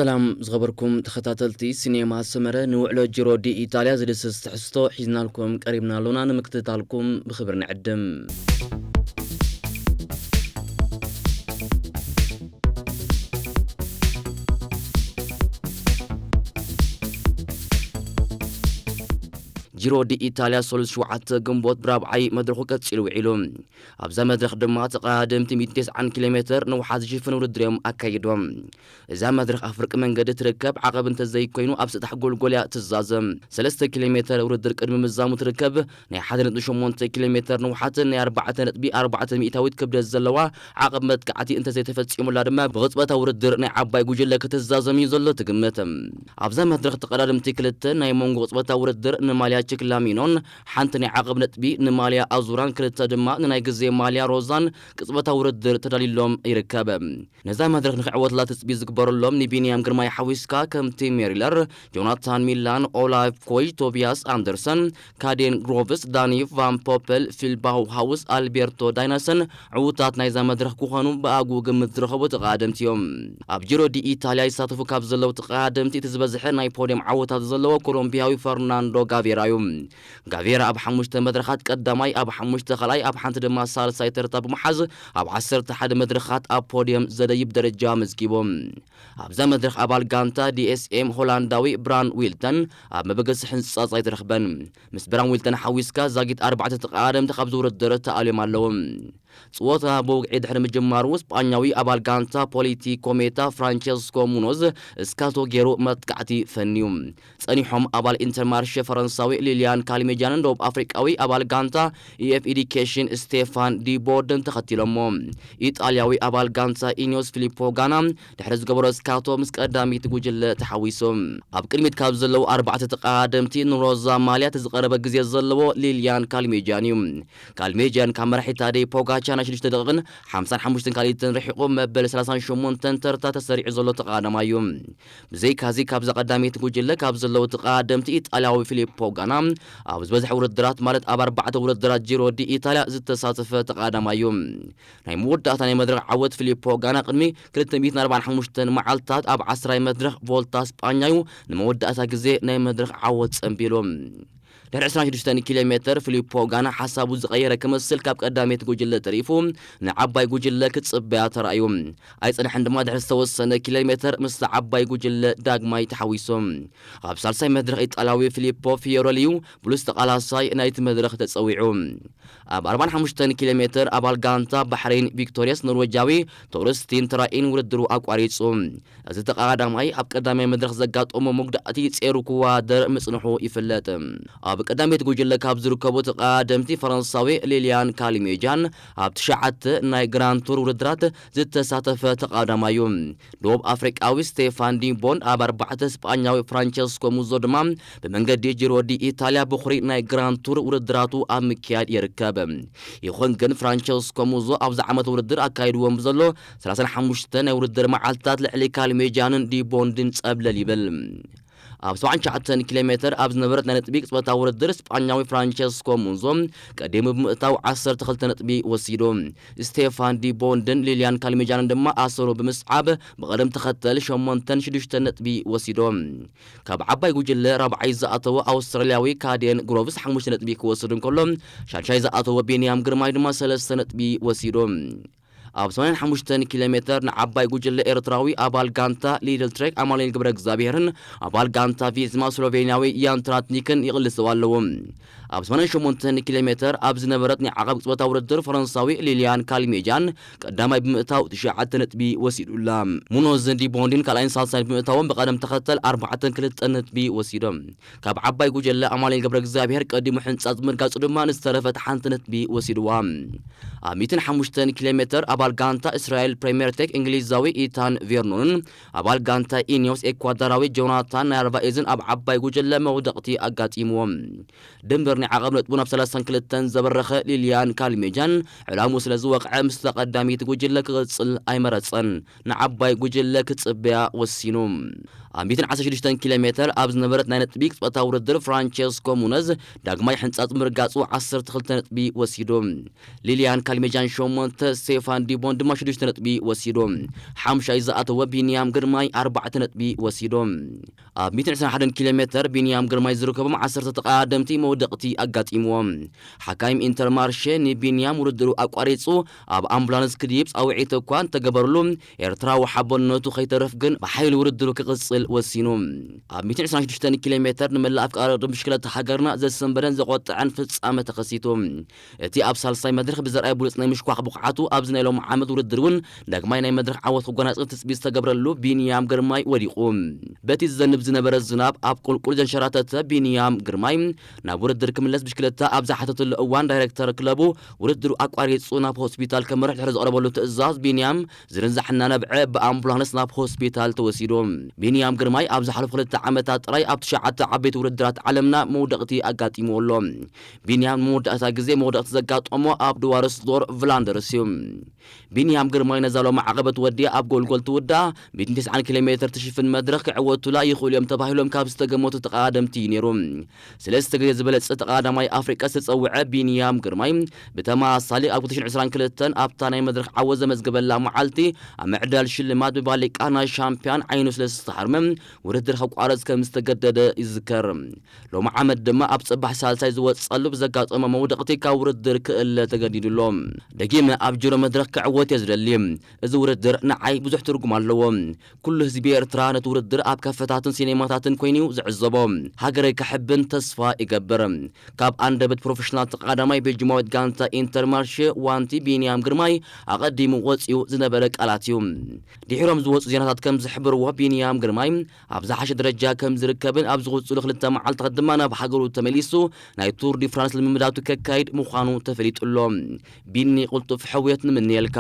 ሰላም ዝኸበርኩም ተኸታተልቲ ሲኔማ ሰመረ፣ ንውዕሎ ጂሮ ዲ ኢጣልያ ዝድስስ ትሕዝቶ ሒዝናልኩም ቀሪብና ኣሎና። ንምክትታልኩም ብኽብሪ ንዕድም። ጂሮ ዲ ኢጣልያ ሰሉስ ሸውዓተ ግንቦት ብራብዓይ መድረኹ ቀጺሉ ውዒሉ። ኣብዛ መድረኽ ድማ ተቐዳደምቲ ሚእትን ተስዓን ኪሎ ሜትር ንውሓት ዝሽፍን ውድድር እዮም ኣካይዶም። እዛ መድረኽ ኣፍርቂ መንገዲ ትርከብ ዓቐብ እንተዘይኮይኑ ኣብ ሰጣሕ ጎልጎል እያ ትዛዘም። ሰለስተ ኪሎ ሜትር ውድድር ቅድሚ ምዛሙ ትርከብ ናይ ሓደ ነጥቢ ሸሞንተ ኪሎ ሜትር ንውሓትን ናይ ኣርባዕተ ነጥቢ ኣርባዕተ ሚእታዊት ክብደት ዘለዋ ዓቐብ መጥቃዕቲ እንተዘይተፈጺሙላ ድማ ብቕጽበታዊ ውድድር ናይ ዓባይ ጉጅለ ክትዛዘም እዩ ዘሎ ትግምት። ኣብዛ መድረኽ ተቐዳደምቲ ክልተ ናይ መንጎ ቅጽበታዊ ውድድር ንማልያ ችክላሚኖን ሓንቲ ናይ ዓቐብ ነጥቢ ንማልያ ኣዙራን ክልተ ድማ ንናይ ግዜ ማልያ ሮዛን ቅጽበታዊ ውድድር ተዳልዩሎም ይርከብ። ነዛ መድረኽ ንኽዕወትላ ትጽቢት ዝግበረሎም ንቢንያም ግርማይ ሓዊስካ ከም ቲም ሜሪለር፣ ጆናታን ሚላን፣ ኦላፍ ኮይ፣ ቶቢያስ ኣንደርሰን፣ ካዴን ግሮቭስ፣ ዳኒ ቫን ፖፐል፣ ፊል ባውሃውስ፣ ኣልቤርቶ ዳይናሰን ዕዉታት ናይዛ መድረኽ ክኾኑ ብኣግኡ ግምት ዝረኸቡ ተቐዳደምቲ እዮም። ኣብ ጂሮ ዲ ኢታልያ ይሳተፉ ካብ ዘለዉ ተቐዳደምቲ እቲ ዝበዝሐ ናይ ፖድየም ዓወታት ዘለዎ ኮሎምቢያዊ ፈርናንዶ ጋቬራ እዩ። ጋቬራ ኣብ ሓሙሽተ መድረኻት ቀዳማይ፣ ኣብ ሓሙሽተ ካልኣይ፣ ኣብ ሓንቲ ድማ ሳልሳይ ተርታ ብምሓዝ ኣብ ዓሰርተ ሓደ መድረኻት ኣብ ፖድየም ዘደይብ ደረጃ ኣመዝጊቡ። ኣብዛ መድረኽ ኣባል ጋንታ ዲ ኤስ ኤም ሆላንዳዊ ብራን ዊልተን ኣብ መበገሲ ሕንጻጽ ኣይተረኽበን። ምስ ብራን ዊልተን ሓዊስካ ዛጊት ኣርባዕተ ተቐዳደምቲ ካብዚ ውድድር ተኣልዮም ኣለዉ። ጽወታ ብውግዒ ድሕሪ ምጅማሩ ስጳኛዊ ኣባል ጋንታ ፖሊቲ ኮሜታ ፍራንቸስኮ ሙኖዝ እስካቶ ገይሩ መጥቃዕቲ ፈንዩ። ጸኒሖም ኣባል ኢንተርማርሸ ፈረንሳዊ ሊልያን ካልሜጃንን ደቡብ ኣፍሪቃዊ ኣባል ጋንታ ኢኤፍ ኤዲኬሽን ስቴፋን ዲቦርድን ተኸቲሎሞ። ኢጣልያዊ ኣባል ጋንታ ኢኒዮስ ፊሊፖ ጋና ድሕሪ ዝገበሮ እስካቶ ምስ ቀዳሚት ጉጅለ ተሓዊሱ። ኣብ ቅድሚት ካብ ዘለዉ ኣርባዕተ ተቐዳደምቲ ንሮዛ ማልያ እቲ ዝቐረበ ግዜ ዘለዎ ሊልያን ካልሜጃን እዩ። ካልሜጃን ካብ መራሒት ታደይ ፖጋቻ ናይ ሽዱሽተ ደቂቕን ሓምሳን ሓሙሽተን ካልኢትን ርሒቑ መበል ሰላሳን ሸሞንተን ተርታ ተሰሪዑ ዘሎ ተቐዳዳማይ እዩ። ብዘይካዚ ካብዛ ቀዳመይቲ ጉጅለ ካብ ዘለዉ ተቐዳደምቲ ኢጣልያዊ ፊሊፖ ጋና ኣብ ዝበዝሐ ውድድራት ማለት ኣብ ኣርባዕተ ውድድራት ጂሮ ዲ ኢታልያ ዝተሳተፈ ተቐዳዳማይ እዩ። ናይ መወዳእታ ናይ መድረኽ ዓወት ፊሊፖ ጋና ቅድሚ ክልተ ሚእትን ኣርባዓን ሓሙሽተን መዓልታት ኣብ ዓስራይ መድረኽ ቮልታ ስጳኛዩ ንመወዳእታ ግዜ ናይ መድረኽ ዓወት ጸንቢሉ። ድሕሪ ዕስራን ሽዱሽተን ኪሎ ሜትር ፊሊፖ ጋና ሓሳቡ ዝቐየረ ክመስል ካብ ቀዳመይቲ ጉጅለ ተሪፉ ንዓባይ ጉጅለ ክጽበያ ተራእዩ። ኣይጸንሐን ድማ ድሕሪ ዝተወሰነ ኪሎ ሜትር ምስታ ዓባይ ጉጅለ ዳግማይ ተሓዊሱ። ኣብ ሳልሳይ መድረኽ ኢጣልያዊ ፊሊፖ ፊዮረሊዩ ብሉጽ ተቓላሳይ ናይቲ መድረኽ ተጸዊዑ። ኣብ ኣርባዓን ሓሙሽተን ኪሎ ሜትር ኣባል ጋንታ ባሕሬን ቪክቶሪየስ ኖርዌጃዊ ቶርስቲን ትራኢን ውድድሩ ኣቋሪጹ። እዚ ተቐዳዳማይ ኣብ ቀዳማይ መድረኽ ዘጋጠሞ መጉዳእቲ ጼሩ ክዋደር ምጽንሑ ይፍለጥ። ኣብ ቀዳመይቲ ጉጅለ ካብ ዝርከቡ ተቐዳደምቲ ፈረንሳዊ ሊልያን ካልሜጃን ኣብ ትሽዓተ ናይ ግራንድ ቱር ውድድራት ዝተሳተፈ ተቐዳዳማይ እዩ። ደቡብ ኣፍሪቃዊ ስቴፋን ዲምቦን ኣብ ኣርባዕተ ስጳኛዊ ፍራንቸስኮ ሙዞ ድማ ብመንገዲ ጂሮ ዲ ኢታልያ ብኹሪ ናይ ግራንድ ቱር ውድድራቱ ኣብ ምክያድ ይርከብ። ይኹን ግን ፍራንቸስኮ ሙዞ ኣብዚ ዓመት ውድድር ኣካይድዎም ብዘሎ ሰላሳን ሓሙሽተ ናይ ውድድር መዓልትታት ልዕሊ ካልሜጃንን ዲቦንድን ጸብለል ይብል። ኣብ ሰብዓን ትሽዓተን ኪሎ ሜትር ኣብ ዝነበረት ናይ ነጥቢ ቅጽበታዊ ውድድር ስጳኛዊ ፍራንቸስኮ ሙዞ ቀዲሙ ብምእታው ዓሰርተ ክልተ ነጥቢ ወሲዱ። ስቴፋን ዲቦንድን ሊልያን ካልሜጃንን ድማ ኣሰሩ ብምስዓብ ብቐደም ተኸተል ሸሞንተን ሽዱሽተን ነጥቢ ወሲዶም። ካብ ዓባይ ጉጅለ ራብዓይ ዝኣተወ ኣውስትራልያዊ ካዴን ግሮቭስ ሓሙሽተ ነጥቢ ክወስድ እንከሎ፣ ሻድሻይ ዝኣተወ ቢንያም ግርማይ ድማ ሰለስተ ነጥቢ ወሲዱ። ኣብ ሰማንያን ሓሙሽተን ኪሎ ሜትር ንዓባይ ጉጅለ ኤርትራዊ ኣባል ጋንታ ሊድል ትሬክ ኣማኑኤል ገብረ እግዚኣብሄርን ኣባል ጋንታ ቪዝማ ስሎቬንያዊ ያን ትራትኒክን ይቕልስዋ ኣለዉ። ኣብ ሰማንያን ሸሞንተን ኪሎ ሜትር ኣብ ዝነበረት ናይ ዓቐብ ቅጽበታዊ ውድድር ፈረንሳዊ ሊልያን ካልሜጃን ቀዳማይ ብምእታው ትሽዓተ ነጥቢ ወሲዱላ። ሙኖዝን ዲቦንዲን ካልኣይን ሳልሳይን ብምእታዎም ብቐደም ተኸተል ኣርባዕተን ክልተን ነጥቢ ወሲዶም። ካብ ዓባይ ጉጀለ ኣማኑኤል ገብረ እግዚኣብሔር ቀዲሙ ሕንጻጽ ምርጋጹ ድማ ንዝተረፈት ሓንቲ ነጥቢ ወሲድዋ። ኣብ ሚእትን ሓሙሽተን ኪሎ ሜትር ኣባል ጋንታ እስራኤል ፕሬምየር ቴክ እንግሊዛዊ ኢታን ቬርኖንን ኣባል ጋንታ ኢኒዮስ ኤኳዳራዊ ጆናታን ናርቫኤዝን ኣብ ዓባይ ጉጀለ መውደቕቲ ኣጋጢምዎም። ድምር ናይ ዓቐብ ነጥቡ ናብ ሰላሳን ክልተን ዘበረኸ ሊልያን ካልሜጃን ዕላሙ ስለ ዝወቕዐ ምስታ ቀዳሚት ጉጅለ ክቕጽል ኣይመረጸን። ንዓባይ ጉጅለ ክጽበያ ወሲኑ። ኣብ ሚእትን ዓሰርተ ሽዱሽተን ኪሎ ሜተር ኣብ ዝነበረት ናይ ነጥቢ ቅጽበታዊ ውድድር ፍራንቸስኮ ሙነዝ ዳግማይ ሕንጻጽ ምርጋጹ ዓሰርተ ክልተ ነጥቢ ወሲዱ። ሊልያን ካልሜጃን ሸሞንተ፣ ስቴፋን ዲቦን ድማ ሽዱሽተ ነጥቢ ወሲዱ። ሓምሻይ ዝኣተወ ቢንያም ግርማይ ኣርባዕተ ነጥቢ ወሲዱ። ኣብ ሚእትን ዕስራን ሓደን ኪሎ ሜተር ቢንያም ግርማይ ዝርከቦም ዓሰርተ ተቐዳደምቲ መውደቕቲ ኣጋጢምዎም። ሓካይም ኢንተርማርሼ ንቢንያም ውድድሩ ኣቋሪጹ ኣብ ኣምቡላንስ ክድይብ ጻውዒት እኳ እንተገበርሉ፣ ኤርትራዊ ሓቦነቱ ከይተርፍ ግን ብሓይሊ ውድድሩ ክቕጽል ወሲኑ። ኣብ ሚእትን ዕስራን ሽዱሽተን ኪሎ ሜተር ንመላእ ኣፍቃሪ ብሽክለታ ሃገርና ዘሰንበደን ዘቖጠዐን ፍጻመ ተኸሲቱ። እቲ ኣብ ሳልሳይ መድረኽ ብዘርኣየ ብሉጽ ናይ ምሽኳሕ ብቕዓቱ ኣብዚ ናይ ሎም ዓመት ውድድር እውን ዳግማይ ናይ መድረኽ ዓወት ክጎናጽፍ ትጽቢት ዝተገብረሉ ቢንያም ግርማይ ወዲቑ። በቲ ዝዘንብ ዝነበረ ዝናብ ኣብ ቁልቁል ዘንሸራተተ ቢንያም ግርማይ ናብ ውድድር ክምለስ ብሽክለታ ኣብ ዝሓተተሉ እዋን ዳይሬክተር ክለቡ ውድድሩ ኣቋሪጹ ናብ ሆስፒታል ከምርሕ ድሕሪ ዘቕረበሉ ትእዛዝ ቢንያም ዝርንዛሕ እናነብዐ ብኣምቡላንስ ናብ ሆስፒታል ተወሲዱ። ቢንያም ግርማይ ኣብ ዝሓለፉ ክልተ ዓመታት ጥራይ ኣብ ትሽዓተ ዓበይቲ ውድድራት ዓለምና መውደቕቲ ኣጋጢምዎ ኣሎ። ቢንያም ንመወዳእታ ግዜ መውደቕቲ ዘጋጠሞ ኣብ ድዋርስዶር ቭላንደርስ እዩ። ቢንያም ግርማይ ነዛ ሎሚ ዓቐበት ወዲኣ ኣብ ጎልጎል ትውዳእ ሚእትን ተስዓን ኪሎ ሜትር ትሽፍን መድረኽ ክዕወቱላ ይኽእሉ እዮም ተባሂሎም ካብ ዝተገመቱ ተቐዳደምቲ እዩ ነይሩ። ሰለስተ ግዜ ዝበለጸ ተቐዳዳማይ ኣፍሪቃ ዝተጸውዐ ቢንያም ግርማይ ብተመሳሳሊ ኣብ ክልተ ሽሕን ዕስራን ክልተን ኣብታ ናይ መድረኽ ዓወት ዘመዝገበላ መዓልቲ ኣብ ምዕዳል ሽልማት ብባሊቃ ናይ ሻምፒዮን ዓይኑ ስለ ዝተሃርመ ውድድር ከቋርጽ ከም ዝተገደደ ይዝከር። ሎሚ ዓመት ድማ ኣብ ጽባሕ ሳልሳይ ዝወጸሉ ብዘጋጠሞ መውደቕቲ ካብ ውድድር ክእለ ተገዲዱ ኣሎ። ደጊመ ኣብ ጅሮ መድረኽ ክዕወት እየ ዝደሊ። እዚ ውድድር ንዓይ ብዙሕ ትርጉም ኣለዎ። ኩሉ ህዝቢ ኤርትራ ነቲ ውድድር ኣብ ካፈታትን ሲኔማታትን ኮይኑ እዩ ዝዕዘቦ። ሃገረይ ከሕብን ተስፋ ይገብር። ካብ ኣንደበት ፕሮፌሽናል ተቐዳዳማይ ቤልጅማዊት ጋንታ ኢንተርማርሼ ዋንቲ ቢንያም ግርማይ ኣቐዲሙ ወጺኡ ዝነበረ ቃላት እዩ። ድሒሮም ዝወጹ ዜናታት ከም ዝሕብርዎ ቢንያም ግርማይ ኣብ ዝሓሸ ደረጃ ከም ዝርከብን ኣብ ዝቕጽሉ ክልተ መዓልታት ድማ ናብ ሃገሩ ተመሊሱ ናይ ቱር ዲ ፍራንስ ልምምዳቱ ከካይድ ምዃኑ ተፈሊጡ ኣሎ። ቢኒ ቅልጡፍ ሕውየት ንምንየልካ።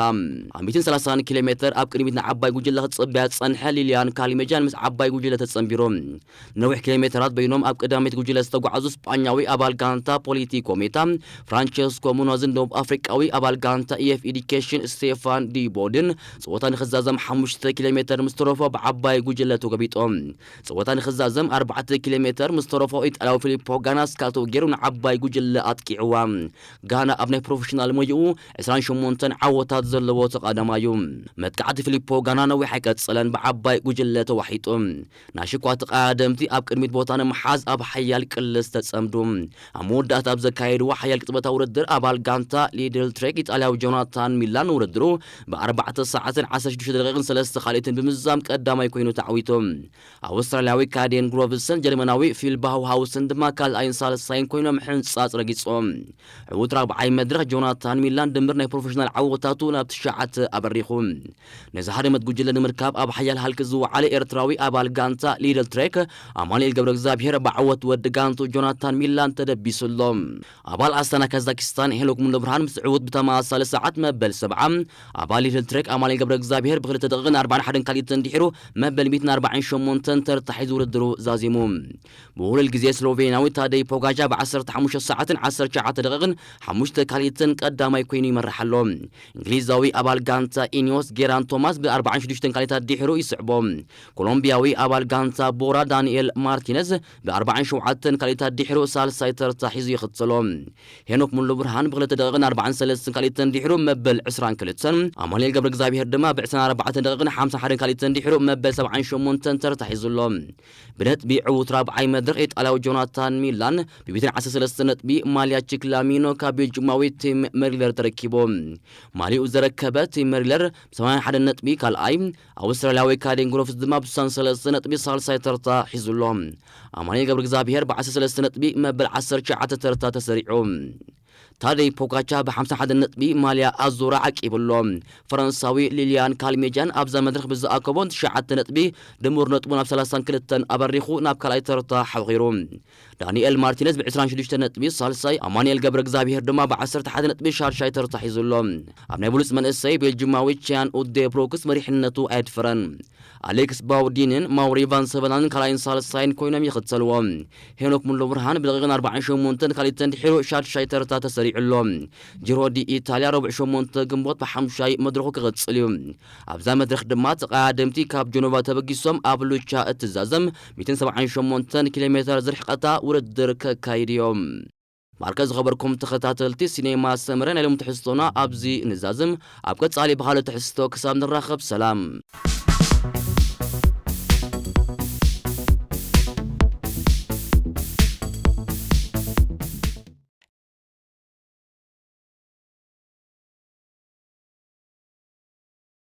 ኣብ ሚእትን ሰላሳን ኪሎ ሜትር ኣብ ቅድሚት ንዓባይ ጉጅለ ክጽበያ ዝጸንሐ ሊልያን ካልሜጃን ምስ ዓባይ ጉጅለ ተጸንቢሩ። ነዊሕ ኪሎ ሜትራት በይኖም ኣብ ቀዳመይቲ ጉጅለ ዝተጓዓዙ ስጳኛዊ ኣባል ጋንታ ፖሊቲ ኮሜታ ፍራንቸስኮ ሙኖዝን ደቡብ ኣፍሪቃዊ ኣባል ጋንታ ኢኤፍ ኤዲኬሽን ስቴፋን ዲቦድን ጸወታ ንኽዛዘም ሓሙሽተ ኪሎ ሜትር ምስ ተረፎ ብዓባይ ጉጅለ ተገቢጦም። ጸወታ ንኽዛዘም ኣርባዕተ ኪሎ ሜትር ምስ ተረፎ ኢጣልያዊ ፊሊፖ ጋና ስካቶ ገይሩ ንዓባይ ጉጅለ ኣጥቂዕዋ። ጋና ኣብ ናይ ፕሮፌሽናል ሞይኡ ዕስራን ሸሞንተን ዓወታት ዘለዎ ተቐዳማዩ። መጥቃዕቲ ፊሊፖ ጋና ነዊሕ ኣይቀጸለን፣ ብዓባይ ጉጅለ ተዋሒጡ። ናሽኳ ተቐዳደምቲ ኣብ ቅድሚት ቦታ ንምሓዝ ኣብ ሓያል ቅልስ ተጸምዱ። ኣብ መወዳእታ ኣብ ዘካየድዎ ሓያል ቅጽበታዊ ውድድር ኣባል ጋንታ ሊድል ትሬክ ኢጣልያዊ ጆናታን ሚላን ውድድሩ ብኣርባዕተ ሰዓትን ዓሰርተ ሽዱሽተ ደቂቕን ሰለስተ ካልኢትን ብምዝዛም ቀዳማይ ኮይኑ ተዓዊቱ። ኣውስትራልያዊ ካዴን ግሮቭስን ጀርመናዊ ፊል ባውሃውስን ድማ ካልኣይን ሳልሳይን ኮይኖም ሕንጻጽ ረጊጾም። ዕዉት ራብዓይ መድረኽ ጆናታን ሚላን ድምር ናይ ፕሮፌሽናል ዓወታቱ ናብ ትሽዓተ ኣበሪኹ። ነዚ ሃደመት ጉጅለ ንምርካብ ኣብ ሓያል ሃልኪ ዝወዓለ ኤርትራዊ ኣባል ጋንታ ሊድል ትሬክ ኣማኑኤል ገብረ እግዚኣብሔር ብዓወት ወዲ ጋንቱ ጆናታን ሚላን ተደቢሱ ኣሎ። ኣባል ኣስታና ካዛኪስታን ሄኖክ ሙሉብርሃን ምስ ዕዉት ብተመሳሳሊ ሰዓት መበል ሰብዓ ኣባል ሊድል ትሬክ ኣማኑኤል ገብረ እግዚኣብሔር ብክልተ ደቂቕን ኣርባዓን ሓደን ካልኢትን ድሒሩ መበል ሚእትን ኣርባዓን ሸሞንተን ተርታ ሒዙ ውድድሩ ዛዚሙ። ብውህሉል ግዜ ስሎቬንያዊ ታደይ ፖጋቻ ብ ዓሰርተ ሓሙሽተ ሰዓትን ዓሰርተ ትሽዓተ ደቂቕን ሓሙሽተ ካልኢትን ቀዳማይ ኮይኑ ይመርሕ ኣሎ። እንግሊዛዊ ኣባል ጋንታ ኢኒዮስ ጌራን ቶማስ ብ ኣርባዓን ሽዱሽተን ካልኢታት ድሒሩ ይስዕቦ። ኮሎምቢያዊ ኣባል ጋንታ ቦራ ዳንኤል ማርቲነዝ ብ ኣርባዓን ሸውዓተን ካልኢታት ድሒሩ ሳልሳይ ተርታ ሒዙ ይኽተሎ። ሄኖክ ሙሉ ብርሃን ብክልተ ደቂቕን ኣርባዓን ሰለስተን ካልኢትን ድሒሩ መበል ዕስራን ክልተን፣ ኣማኑኤል ገብረ እግዚኣብሔር ድማ ብ ዕስራን ኣርባዕተን ደቂቕን ሓምሳን ሓደን ካልኢትን ድሒሩ መበል ሰብዓን ሸሞንተን ተርታ ሒዙ ኣሎ። ብነጥቢ ዕዉት ራብዓይ መድረኽ ኢጣልያዊ ጆናታን ሚላን ብሚእትን ዓሰርተ ሰለስተ ነጥቢ ማልያ ቺክላሚኖ ካብ ቤልጅማዊ ቲም መሪለር ተረኪቡ። ማሊኡ ዘረከበ ቲም መሪለር ብ ሰማንያን ሓደን ነጥቢ ካልኣይ፣ ኣውስትራልያዊ ካዴን ግሮፍስ ድማ ብ ስሳን ሰለስተ ነጥቢ ሳልሳይ ተርታ ሒዙ ኣሎ። ኣማኑኤል ገብረ እግዚኣብሔር ብ ዓሰርተ ሰለስተ ነጥቢ መበል ዓሰርተ ትሽዓተ ተርታ ተሰሪዑ። ታደይ ፖጋቻ ብ ሓምሳን ሓደን ነጥቢ ማልያ ኣዙራ ዓቂቡ ኣሎ። ፈረንሳዊ ሊልያን ካልሜጃን ኣብዛ መድረኽ ብዝኣከቦ ትሽዓተ ነጥቢ ድሙር ነጥቡ ናብ ሰላሳን ክልተን ኣበሪኹ ናብ ካልኣይ ተርታ ሓኺሩ። ዳንኤል ማርቲነዝ ብ ዕስራን ሽዱሽተ ነጥቢ ሳልሳይ፣ ኣማኑኤል ገብረ እግዚኣብሔር ድማ ብ ዓሰርተ ሓደ ነጥቢ ሻድሻይ ተርታ ሒዙ ኣሎ። ኣብ ናይ ብሉጽ መንእሰይ ቤልጅማዊ ቺያን ኡዴ ብሮክስ መሪሕነቱ ኣየድፈረን። ኣሌክስ ባውዲንን ማውሪ ቫን ሰቨናንን ካልኣይን ሳልሳይን ኮይኖም ይኽተልዎ። ሄኖክ ሙሉ ብርሃን ብደቂቕን ኣርባዓን ሸሞንተን ካልኢትን ድሒሩ ሻድሻይ ተርታ ተሰሪዑ። ይዕሎ። ጂሮ ዲ ኢታልያ ረቡዕ ሸሞንተ ግንቦት ብሓሙሻይ መድረኹ ክቕጽል እዩ። ኣብዛ መድረኽ ድማ ተቐዳደምቲ ካብ ጀኖቫ ተበጊሶም ኣብ ሉቻ እትዛዘም ሚእትን ሰብዓን ሸሞንተን ኪሎ ሜተር ዝርሕቐታ ውድድር ከካይድ እዮም። ማርከ ዝኸበርኩም ተኸታተልቲ ሲኔማ ሰመረ፣ ናይ ሎም ትሕዝቶና ኣብዚ ንዛዝም። ኣብ ቀጻሊ ብኻልእ ትሕዝቶ ክሳብ ንራኸብ ሰላም።